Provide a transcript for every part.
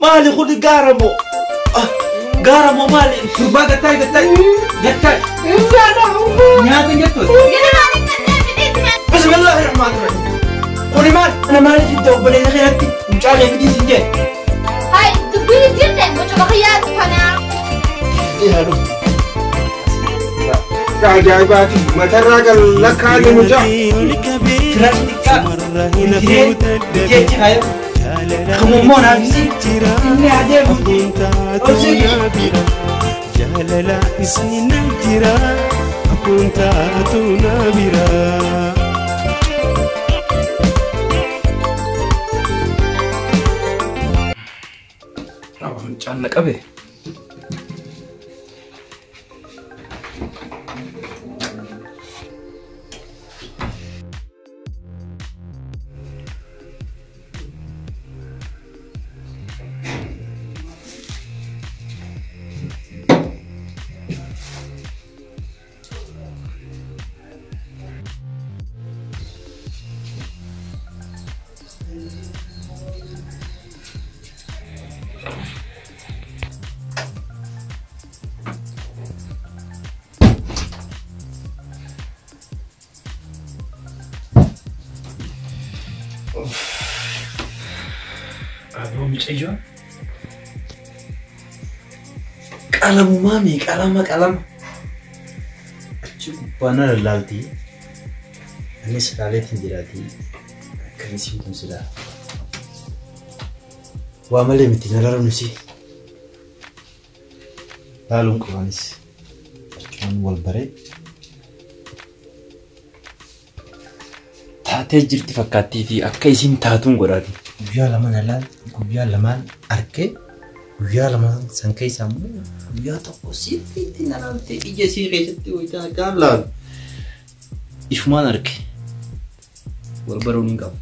Maali kuni gaara moo? Gaara moo maali? Gurbaa gattaa'e gattaa'e gattaa'e. Nyaata nyattu. Bismillaahi rahmaani rahiim. Kuni maal? Ana maaliif itti obboleessa keenyatti mucaa kee fidii siin jee? Hai, dubbiin jirte mucuma kiyyaatu kana. Ajaa'ibaati matarraa kan lakkaa'ame mucaa. Firaashni xiqqaa jechi kaayo. Kamummoo naafisi inni adeemuuti. Obsi. Jaalala isin jira akkun taatu na bira. Fincaan na qabe. Aboo mucayyoo. Qalamumaa mee qalama qalama. Achi gubbaa na lallaalti. Anis ilaaleetiin jiraatii. Akkamisiin kun silaa. Waa malee miti na rarranusi. Laaluun qabanis. Achumaan wal baree. Taatee jirti fakkaattii fi akka isiin taatuun godhaati. Guyyaa lama na laal, guyyaa lamaan arkee, guyyaa lama san keessaa immoo guyyaa tokko sirriitti na laaltee ija isii keessatti wayitaa akkaan laalu. Ifumaan arke. Wal baruun hin qabu.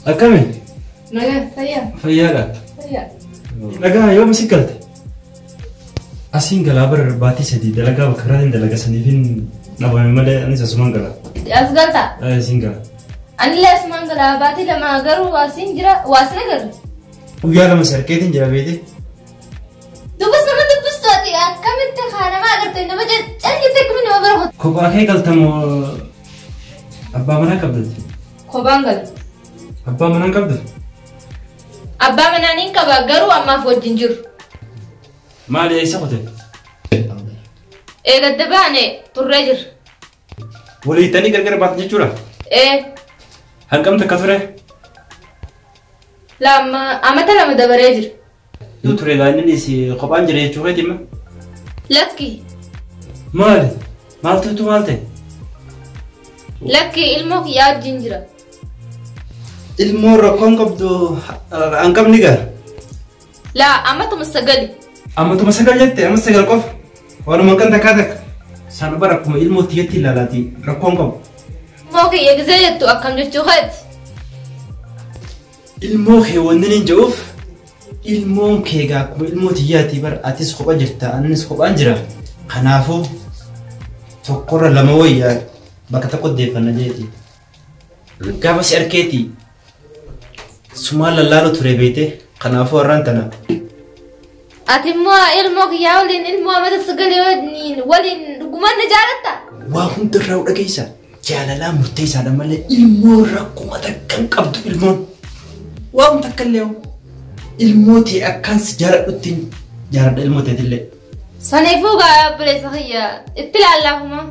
Akkami? Nagaa, fayyaa. Fayyaadha. Fayyaa. Nagaa yoom isin galte? Asiin galaa bara baatii sadii dalagaa bakka biraatiin dalaga saniifin dhabame malee anis asumaan gala. As galtaa? Asiin gala. Anillee asumaan galaa baatii lama garuu asiin jira waa sin agarre. Guyyaa lama si harkeetiin jira beekte. Dubbis nama dubbistu ati akkamitti haa nama agarte nama callitti akkamitti nama bira hotu. Kophaa kee galtamoo abbaa manaa qabdati? Kophaan gala. Abbaa manaa hin qabdu? Abbaa manaa niin qaba garuu ammaaf wajjin jiru. Maali eessa kute? Eegadda baane turree jirra. Waliittanii gargar baatan jechuudha? Ee. Hanqam takka ture? Lama amata lama dabaree jira. Yoo ture laaninnis kophaan jira jechuu keeti imma? Lakki. Maali? Maaltu maal ta'e? Lakki ilmoo kiyyaa wajjin jira. Ilmoo rakkoon qabdu hanqamni gara? Laa amatuma sagali. Amatuma sagal jette amma sagal qofa. Waanuma kan takkaa takka. Sana bara akkuma ilmoo tiyyatti ilaalaati rakkoon qabu. Ilmoo kiyya gisee jettu akkam jechuu keeti? Ilmoo kee wanni niin jedhuuf ilmoon kee gaa akkuma ilmoo tiyyaati bara atis kopha jirta anis kophaan jira. Kanaafuu tokkorra lama wayyaa bakka tokko deeffanna jeeti. Gaafa si arkeeti sumaan lallaalu ture beekte kanaafuu har'aan tana. Ati immoo ilmoo kiyyaa waliin ilmoo amata sagalii waliin dhugumaan na jaalatta? Waa hundarraa dhageessa jaalalaa murteessaadha malee ilmoo rakkuma takka hin qabdu ilmoon. Waan takka illee ilmoo ta'e akkaan si jaaladhutti jaaladha ilmoo ta'etillee. Saniifuu gaa obboleessa kiyya itti lallaafuma.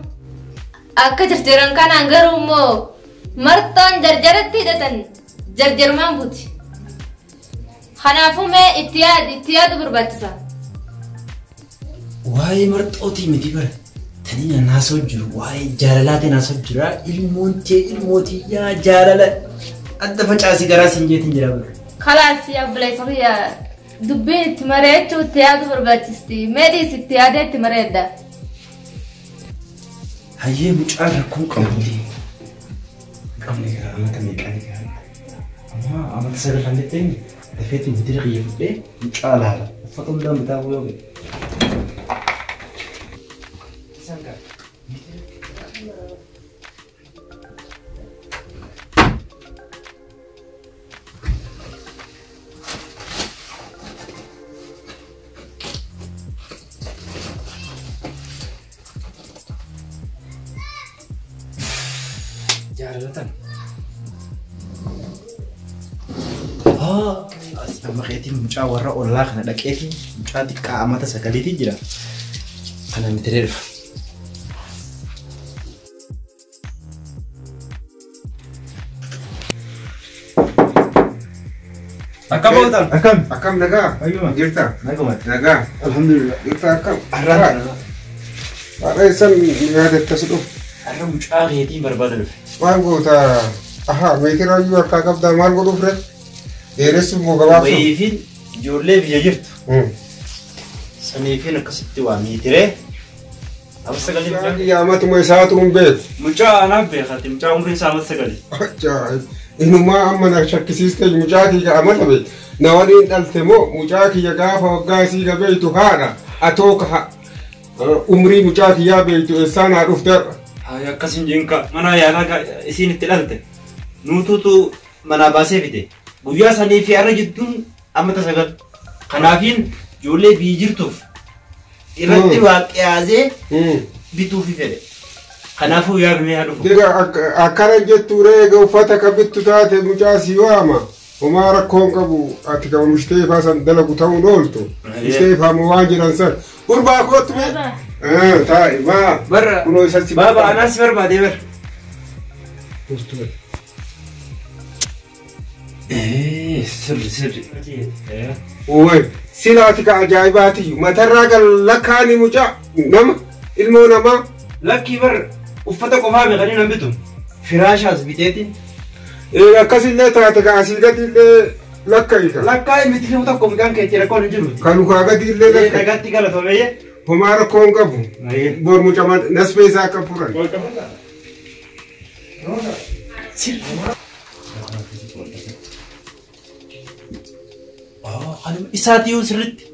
Akka jarjaran kanaan garuu immoo marxoon jarjaratti hidhatan jarjarmaan buti. Kanaafuu mee itti yaadi itti yaadu barbaachisa. Waa'ee marxootii miti bara. Tanii naasoo jiru waa'ee jaalalaatiin naasoo jira ilmoon ta'e ilmoo tiyyaa jaalala adda facaasii garaa siin jeetiin jira bara. Kalaas obboleessa kiyya dubbiin itti mareechuu itti yaadu barbaachisti. Mee dhiisi itti yaadee itti mareedda. Hayyee mucaa rakkoon qabuuti. Qabni gaa amata meeqaan gaa. Amma amata 9 kan jetteen dafeetiin bitira kiyya fudhee mucaa laala. Uffata hundaa bitaa yoo ga'e. Isaan gaa. Jaalatan. Amma keetiin mucaa warra ollaa kana dhaqeetiin mucaa xiqqaa amata 9 jira. Kana mitiree dhufa. Akkam ooltan? Akkam? Akkam nagaa? Ayyuma. Jirta? Naguma. Nagaa. Alhamdulillah. Jirta akkam? Har'aan kana. Har'a eessan yaadatta si dhufu? Har'a mucaa keetiin barbaada dhufe. Maal goota? Ahaa, meetiraa iyyuu harkaa qabdaa maal godhuuf ree? Dheeressuuf moo gabaabsuuf? Wayiifiin ijoollee biyya jirtu. Saniifiin akkasitti waa miitiree. Amata 9 mucaa. Qiyaamatuma isaatu hin beeku. Mucaa anaaf beekati. Mucaa umriin isaa amata 9. Ajaa'ib! Inumaa amma na shakkisiiste mucaa kiyya amata beektu. Na waliin dhalte moo mucaa kiyya gaafa waggaa isii beektu haadha atoo kaha umrii mucaa kiyyaa beektu eessaan haa dhufte har'a. Hayi akkasin jinka mana yaalaa isiin itti dhalte. Nuutuutu manaa baasee fide. Guyyaa sanii fi har'a jidduun amata 9. Kanaafiin ijoollee biyyi jirtuuf irratti waa qiyaasee bituufi fedhe. Kanaafuu yaadumee haa dhufu. Diga akkana jettu reega uffata ka bittu taate mucaa si waama. Homaa rakkoon qabu ati ka oomishitee faa san dalagu ta'uun ooltu. Oomishitee faa moo waan jiran san. Gurbaa kootu mee? Taa'i maa. Barra. Kunoo isa si Baaba anaas barbaadee bara. Sirri sirri. Owwe silaati ka ajaa'ibaati matarraa gal lakkaani mucaa nama ilmoo namaa. Lakkii bar uffata qofaa meeqanii nan bitu. Firaashaas biteetiin. Akkasillee taate ka asii gadiillee lakkaa'ika. Lakkaa'e miti nama tokko mucaan keetti rakkoon hin jiru. Kan lukaa gadiillee lakkaa'e. Nagaatti galatoomee. Homaa rakkoo hin qabu. Bor mucaa nasbee isaa akka furan. Isaatiyyuu sirriitti.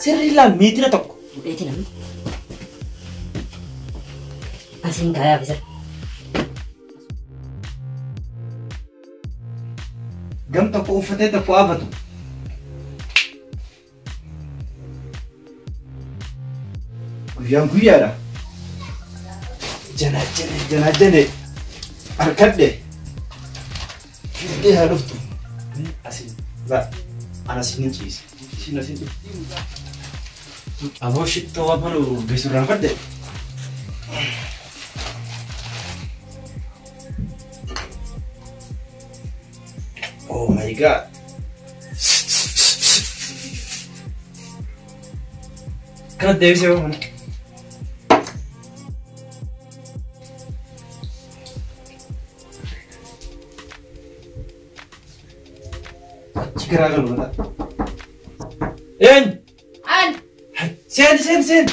Sirri ilaal miitira tokko. Fuudheeti namni. Asiin kaayaa bisa. Gam tokko uffatee tokko afatu. Guyyaan guyyaadha. Janaajjane janaajjane harkadhe. Fiddee haa dhuftu. Asiin laa ana siin hin ciise. Isiin asiin dhufti. Aboo shittoo waan malu geessurraan fadde. Oh my God. Kana deebisee hoo mana. Achi garaagalu mata. Eenyu? An. Seen seen seen.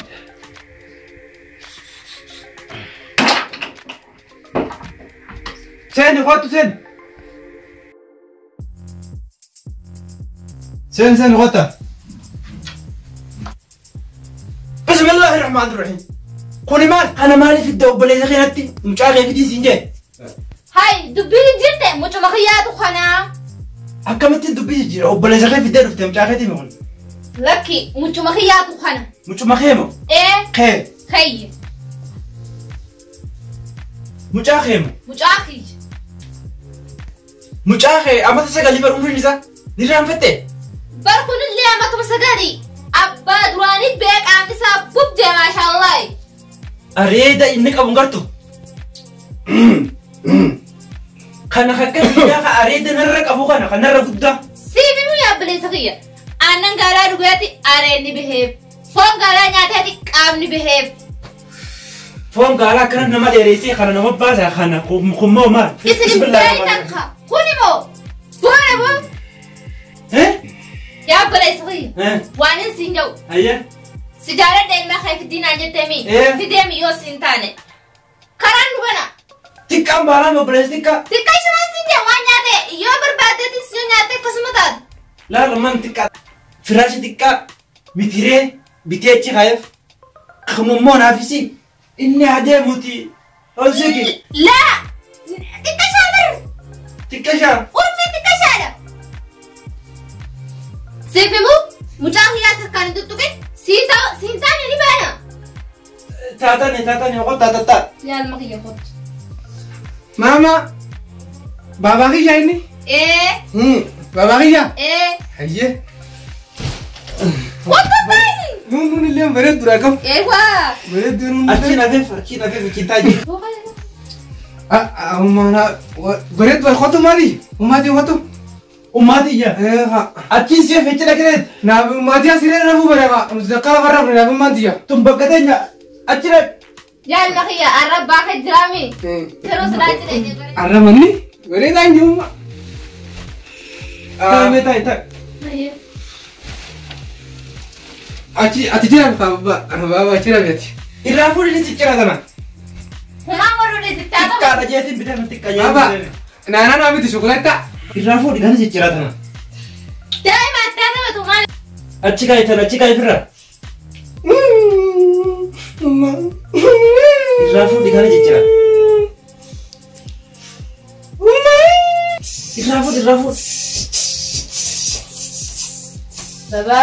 Seen kottu seen. Seen seen kottu. Bismillaahi rahmaani rahiim. Kuni maal? Kana maaliif iddoo obboleessa keenyatti mucaa kee fidii siin jee? Hai dubbiin jirte mucuma kiyyaatu kanaa. Akkamittiin dubbii jira obboleessa kee fiddee dhufte mucaa keetii moo kun? Lakki mucuma kiyyaatu kana. Mucuma kee moo? Ee. Kee. Kiyya. Mucaa kee moo? Mucaa kiyya. Mucaa kee amata 9 bar umriin isaa ni raanfatte? Bar kunillee amatuma 9 abbaa duraanii beeqaan isaa bubjee maashaallah. Areeda inni qabu hin gartu. Kana akka biyyaa ka areeda narra qabu kana kan narra guddaa. Siifi mu yaabbileessa kiyya. Aannan gaalaa dhugaati areedni baheef. Foon gaalaa nyaataati qaamni baheef. Foon gaalaa akkana nama dheereessee kana nama baasa kana kummoo maal? Isin hin beektan ka. Kun immoo boona boo. Yaabbileessa kiyya. Waan hin siin jedhu. Hayyee. Si jaaladha ilma kee fiddii naan jettee mi? Fidee mi yoo siin taane. bana. Xiqqaan baanaan obboleessi xiqqaa. Xiqqaa ishumaan siin jee waan nyaate yoo barbaaddeetis yoo nyaatte akkasuma taate. Laala man xiqqaa firaashi xiqqaa bitiree bitee achi kaayeef kunimmoo naafisi inni adeemuuti ol siqi. Laa xiqqaa shaa bar. Xiqqaa shaa. Urfii xiqqaa shaadha. Siif himuu mucaa hiyyaa harkaan hin tuttuqin siin taane ni baana. Taatane taatane qotta tatta. Yaalma kiyya qottu. Mama, baba kiyya inni? Ee. Baba kiyya? Ee. Hayyee. Qottu taa'ini. Nuun illee bareeddu dha kam. Eewwa. Bareeddu nuun. Achiin afeef achiin afeef achiin taa'e. Mana bareeddu qottu maali? Ummaatii qottu. Ummaatii iyya. Achiin si'eef jecha dhaqee. Naaf ummaatii asirra rafuu bareeda. Zakkara barraaf naaf ummaatii iyya. Tun bakka teenya achi dhaq. Yaalma kiyya arra baaka jiraami. Yeroo silaa jira. Arra manni bareedaan jiru. Taa'e taa'e taa'e. Achi ati jira baba baba achi rabeeti. Irraa fuudhanii si cira kana. Humaan warra sitti haa ta'u. Xiqqaadha jeetiin bitame xiqqaa jeetiin. Baba naanaa naa biti shukuletta. Irraa fuudhi kana si cira kana. Daa'ima addaa taphatu maal. Achi kaayi tana achi kaayi firra. Irraa fuudhi kana jijjiira. Irraa fuudhi irraa fuudhi. Baba.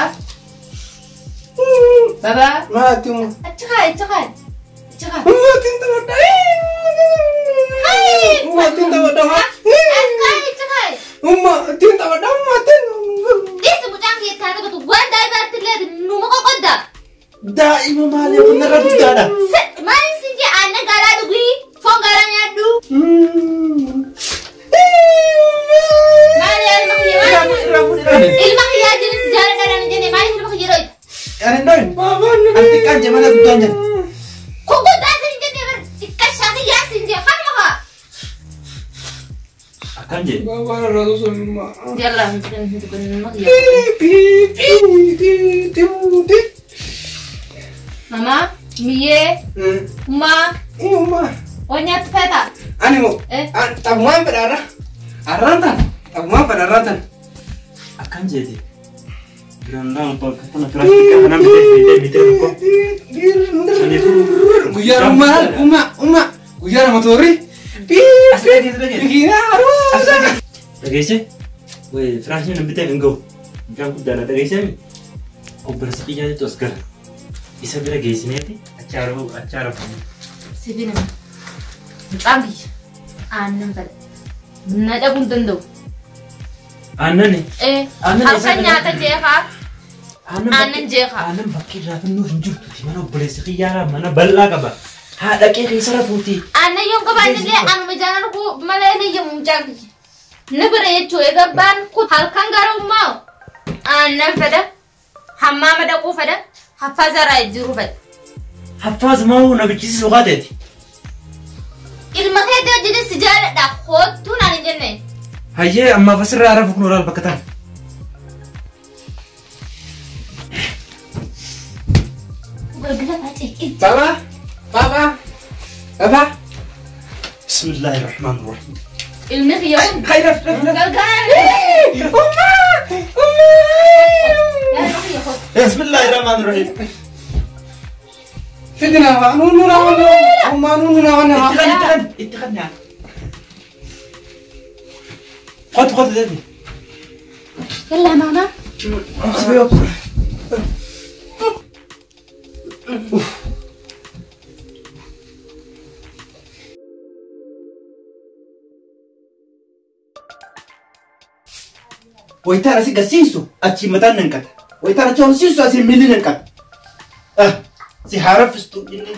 Baba. Maati mu. Achi kaayi achi kaayi. Achi kaayi. Maatiin taphadha. Maatiin taphadha. As kaayi achi kaayi. Maatiin taphadha maatiin. Dhiisi mucaan kiyya taa taphatu waan daa'imaatti illee numa qoqodda. Daa'ima maali kun narra guddaadha. Maali siin jee aannan gaaraa dhugii foon gaaraa nyaadhu. Maali ilma kiyya maali? Ilma kiyyaa jiris jaaladhaan hin jenne maaliif ilma kiyya dhoyta? Ani hin dhoyne. Ani xiqqaan jee mana guddaan jira. Kun guddaa siin jenne bar xiqqaa shaakiyyaa siin jee kanuma haa. Akkam jee? Baba irraa osoo hin Yalla ilma kiyya. Mama, miye, ma, Uma. waan nyaattu feeta? Ani moo? Xabumaan fedha arra. Arraan tan. Xabumaan fedha arraan tan. Akkam jeeti? Biraan lama bakka tana firaashii xiqqaa kanaan bitee bitee bitee tokko. Saniifuu. Guyyaa ummaa ummaa ummaa guyyaa nama toorri. As dhageesse dhageesse. Biqilaa aruusa. Dhageesse? Wee firaashiin nan bitee hin gahu. Mucaan guddaadha dhageesse obboleessa kiyyaatitu as gala. Isa bira geessineeti achi arafu achi arafu. Sifi nama. Mucaan kiyya aannan fedha. Na dhabuu hin danda'u. Aannani? Halkan nyaata jeeqaa. Aannan jeeqaa. Aannan bakki irraa finnuu hin jirtuti mana obboleessi kiyyaaraa mana bal'aa qaba. Haadha qee keessa rafuuti. Aannan yoon qabaanne illee anuma ijaan arguu malee ni yemmu mucaan kiyya. Ni bira jechuu egaa baan kun halkan gara ummaa aannan fedha. Hammaama dhaquu fedha. Haffaaza irraa jiru fedha. Haffaaz maa na bichisiisu qaateeti. Ilma keetii wajjinis si jaaladha kottuu naan hin jenne. Hayyee ammaaf asirraa arafu kun olaal bakka ta'an. Baba, baba, baba. Bismillahirrahmanirrahim. Ilmi kiyya kun. Hayır, raf, raf, raf. Umma, umma. Bismillahirrahmanirrahim. Fidina, nunu na wana, umma nunu na wana. اتخن اتخن اتخن. خد خد ده. يلا يا ماما. Wayitaara si gasiisu achi mataan nan qata. Wayitaara achi horsiisu asii miilli nan qata. Si haaraffistu inni.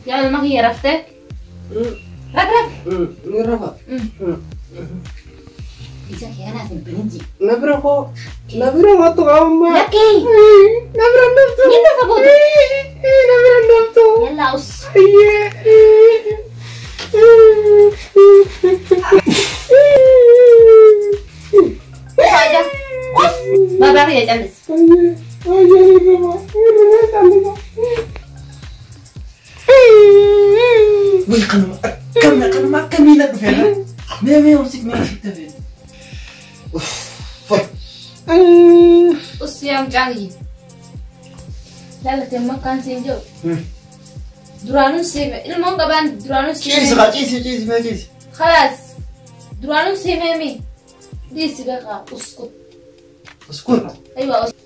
Yaa ilma kiyya raftee? Raf raf. Ni rafa. Ija kee kanaas hin banin. Na bira koo. Na bira matu amma. Lakkii. Na bira naftu. Ni lafa booda. Na bira naftu. Yallaa us. Faaja. Us. Baabaa kiyya callisi. Way kanuma akkamna kanuma akkamiin na dhufe irra. Mee mee obsi mee sitti hafe. Ussi yaa mucaa kiyya. Laalate amma akkaan siin jiru. Duraanuun siime ilmoon qabaan duraanuun siime. Ciisi kaa ciisi ciisi mee ciisi. Khalaas duraanuun siime mi. Dhiisi beekaa uskut. Uskut. Aywa uskut.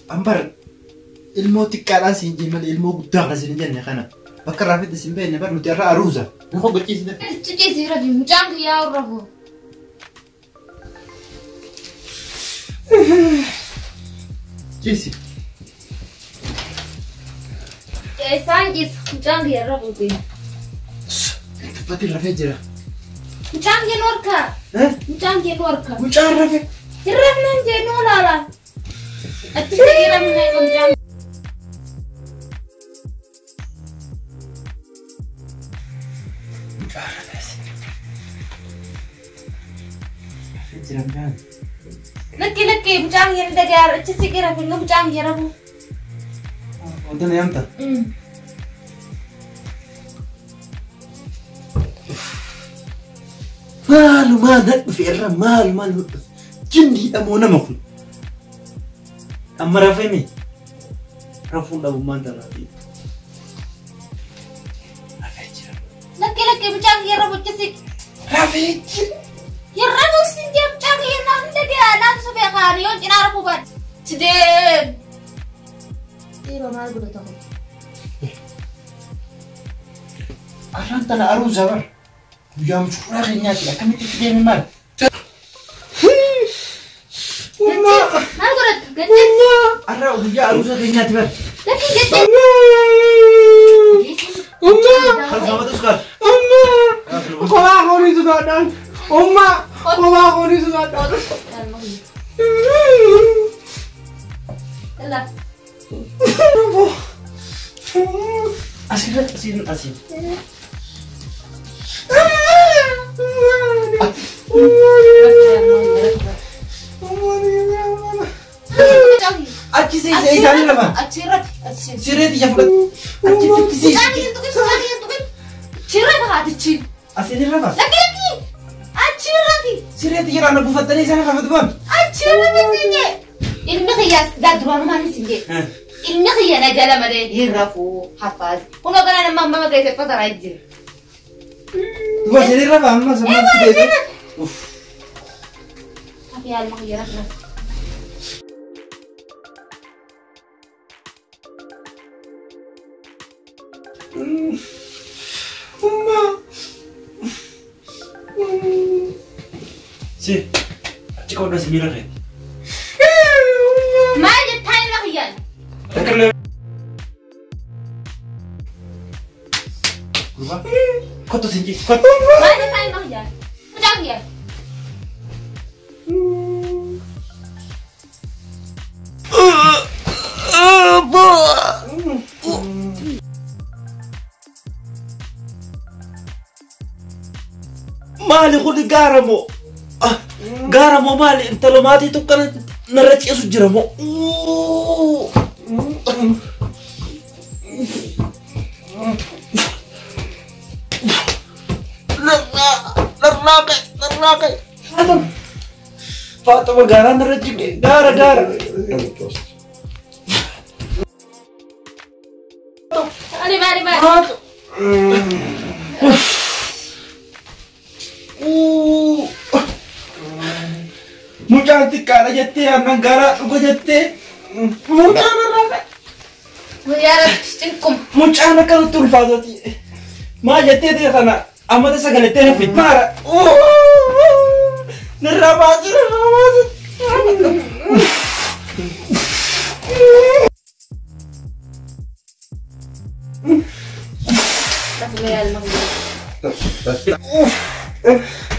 Ambar ilmoo xiqqaadhaan siin jee malee ilmoo guddaa kana siin jenne kana. Bakka irraa fidde siin beekne bar nuti irraa aruuza. Nu hoggachiisne. Ciisi rafi mucaan kiyyaa rafu. Ciisi. Isaan ciisa mucaan kiyya rafuuti. Dubbatti rafee jira. Mucaan kee nu harkaa. Mucaan kee nu harkaa. Mucaan rafe. Hin rafnaan jee nu olaala. Achi sirrii rafnee mucaan. Mucaan rafee. Rafee jira mucaan. Lakki lakki mucaan kee ni dhagayaa achi sirrii rafee mucaan kee rafu. Wanta na yaamta? Maalumaa na dhufe irra maalumaa na dhufe. Jinniidha moo nama kun? Amma rafee mi? Rafuun dhabummaan tarraafi. Rafee jira. Lakki lakki mucaan kee rafu achi sirrii. Rafee jira. Hin rafu siin jee mucaan kee naaf hin dhagayaa naaf suphee kaanii yoo cinaa rafuu baadhe. Sidee. Dhiiroo maal godhata kun? Arraan tana aruuza bar. Guyyaa mucuuraa keenyaati akkamitti itti deeme maal? Maal godhata? Gaddeessi. Arraa guyyaa aruuza keenyaati bar. Lakki gaddeessi. Kalfaamatus kaal. Kophaa horii sodaadhaan. Umma kophaa horii sodaadhaan. Yalla. Asirratti asiin asiin. Achi isaanii lafa. Achi irratti achi. Sireetti ija fudhatu. Achi fikkisii. Mucaan kiyya tuqin mucaan kiyya tuqin. Achi irratti haatichi. Asiin irra Lakki lakki. Achi irratti. Sireetti jira na buufattanii isaan irra fudhatu. Achi irratti siin jee. Ilmi kiyyaas gaa duraanumaan siin jee. Ilmi kiyya na jala malee hin rafuu hafaas. Kunoo kana nama amma geesse fasaraa jira. Duba asiin irra amma sammaa fidee. Uff. Hafi ilma kiyya rafna. Umma. Si. Achi qodhaa si miira kee. Maal jettaa ilma kiyyaan? Gurbaa. Kottu siin ciisi kottu. Maal jettaa ilma kiyyaan? Mucaan kiyya. Maali kuni gaara moo? Gaara moo maali? Intala maatii tokko narra ceesu jira moo? Narraa narraa Faatuma gaaraan narra jige gaara gaara. Maali maali maali. Mucaan xiqqaadha jettee aannan gaaraa dhuga jettee mucaan irraa Guyyaa irratti cinquma. mucaan akkanatti ulfaatati. Maal jettee ta'e kana ammata sagalettee na fidmaara. Narraa baasi narraa baasi.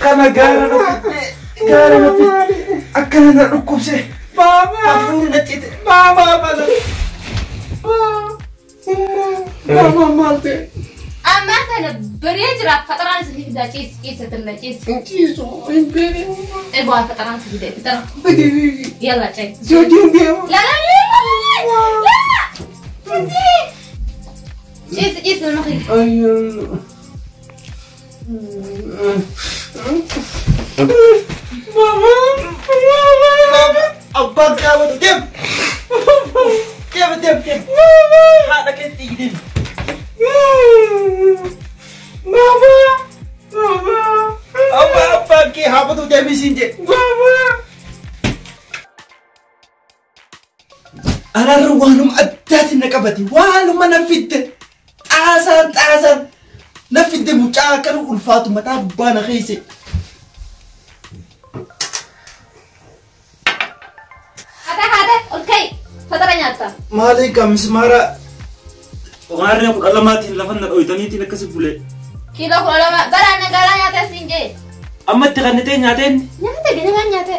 Kana gaara na fidee gaara na fidee akkana na dhukkubse. Hafuurri na cite. Baaba. Baaba maal ta'e? Amma kana baree jira faxaraan si fidaa ciisi ciisa tilla ciisi. Ciisu hin beeku. Egaa faxaraan si fidee fixara. Yalla cee. Sochiin deema. La la la la la. Ciisi. Ciisi ciisi nama kiyya. Abbaan qaama deem. Deem deem deem. Haadha keetti deem. Baba! Baba! Abba abbaan kee haafatu deemii siin jedhe. Baba! Araarri waanuma addaatiin na qabate waanuma na fidde xaasaan xaasaan na fidde mucaa akkana ulfaatu mataa abbaa na keesse. Haadha haadha ol ka'i fatara nyaatta. Maali mismaara Ogaarreen 12tiin lafa na dhoytaniitiin akkasi bulee. Kiiloo 12 bara nagaalaa nyaata siin jee. Amma itti kannitee nyaateen? Nyaata ganamaan nyaate.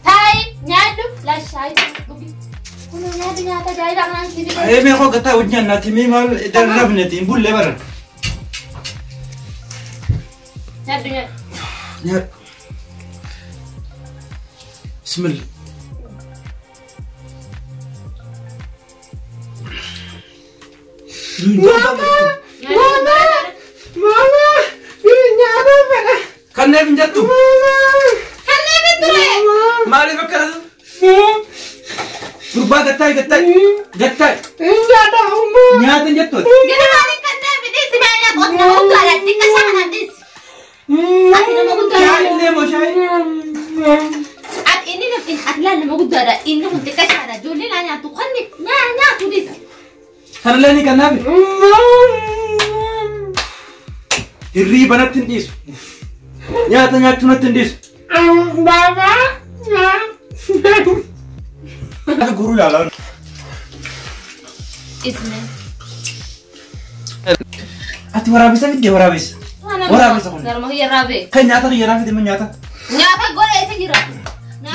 Taayi nyaadhu lashaayi dhugi. Kun nyaata nyaata ajaa'ibaa kanaan si fide. Ee meeqoo gataa hojii nyaannaati mee maal darrabneeti hin bullee bara. Nyaadhu nyaadhu. Nyaadhu. Bismillah. Mama! Mama! Mama! Nyaata fedha. Kanneen hin jettu? Mama! Kanneen hin ture! Maaliif akkana? Gurbaa gattaayi gattaayi. Gattaayi. Nyaata umma. Nyaata hin jettu? Gara maaliif kanneen fidis mee nyaata ati nama guddaadha xiqqa isaa kanaan dhis. Ati nama guddaadha. Shaayi illee moo shaayi? Ati inni nafti ati laal nama guddaadha inni kun xiqqa isaadha ijoolleen haa nyaatu kanni nyaatu dhis. Kanallee ni kannaafi? Hirriiba natti hin dhiisu. Nyaata nyaachuu natti hin dhiisu. Baba! Guruu ilaalaa. Isme. Ati waraabessa fidde waraabessa. Waraabessa kun. Narma kiyya raabee. Kan nyaata kiyya raafite ma nyaata? Nyaata godhe isa jira.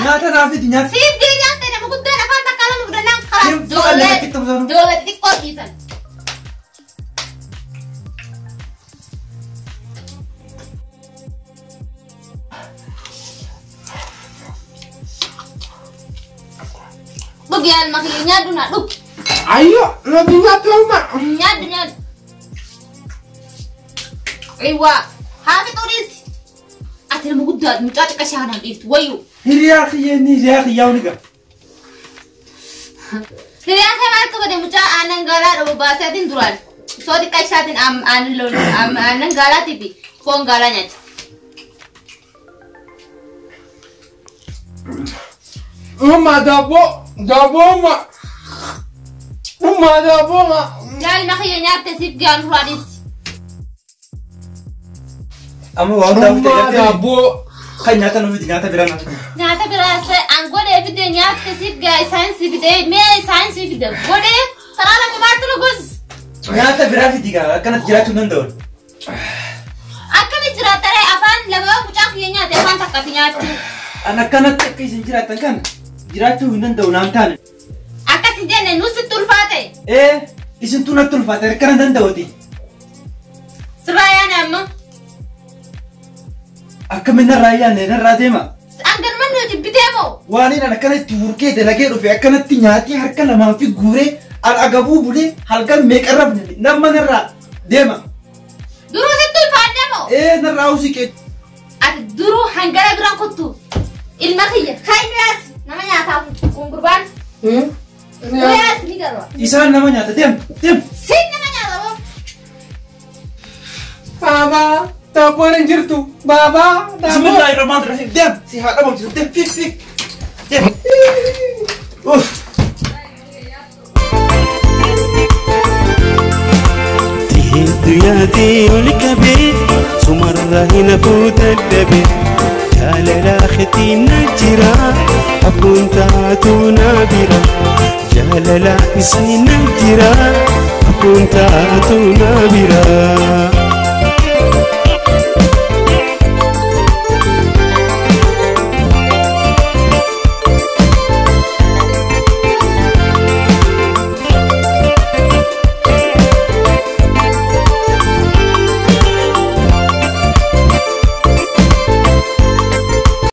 Nyaata raafite nyaata. Siif nyaata nama guddaan afaan takka lama fudhannaan karaa ijoollee ijoollee xixiqqoo dhiisan. Dhugi yaalma kiyya nyaadhu naa dhugi. Ayyo, nuti nyaatu amma. Nyaadhu nyaadhu. Eewwa haa fixuu Ati nama guddaa mucaa xiqqaa isaa kanaan dhiiftu wayyuu. Hiriyaa kiyya inni hiriyaa kiyyaa ni ga'a. Hiriyaan kee maal qabate mucaa aannan gaalaa dhabu baaseetiin duraan. Soo xiqqaa isaatiin aannan gaalaatii fi foon gaalaa nyaachisa. Umma daabboo daabboo umma. Umma daabboo umma. Yaalma kiyya nyaatte siif ga'an duraanis. Amma waan Umma daabboo. Kan nyaata nu fidi nyaata biraa naaf. Nyaata biraa an godhee fide nyaatte siif ga'a isaan si fide mee isaan si fide godhee karaa lama maaltu nu gosis. Nyaata biraa fidi gaa akkanatti jiraachuu hin danda'u. Akkami jiraatta ree afaan lama mucaan kiyya nyaate afaan takkatti nyaachuu. An akkanatti akka isin jiraattan kana jiraachuu hin danda'u naan taane. Akkas hin jenne nus sitti ulfaate. Ee isintuu natti ulfaate akkana hin danda'uti. Sirraa yaane amma. Akkamiin narraa yaanne narraa deema. Anganuma nu jibbitee moo? Waan inni akkanatti burkee dalagee dhufe akkanatti nyaatee harka lamaan fi guuree al agabuu bulee halkan meeqa rafne nama narraa deema. Duruu sitti ulfaanne moo? Ee narraa usiqee. Ati duruu hangara biraan kottu ilma kiyya kaayyaas nama nyaataaf kun gurbaan. Kaayyaas ni garba. Isaan nama nyaata deem deem. Siin nama nyaata moo? Baba daabboon hin jirtu. Baba daabboo. Bismillahirrahmanirrahim. Deem si haadha moomsisu deem fiig fiig. Deem. Uff. Hedduu ol qabee sumarraa hin hafuu dadhabee jaalala keetiin na jira abbuun taatu na bira jaalala isiin na jira abbuun taatu na bira.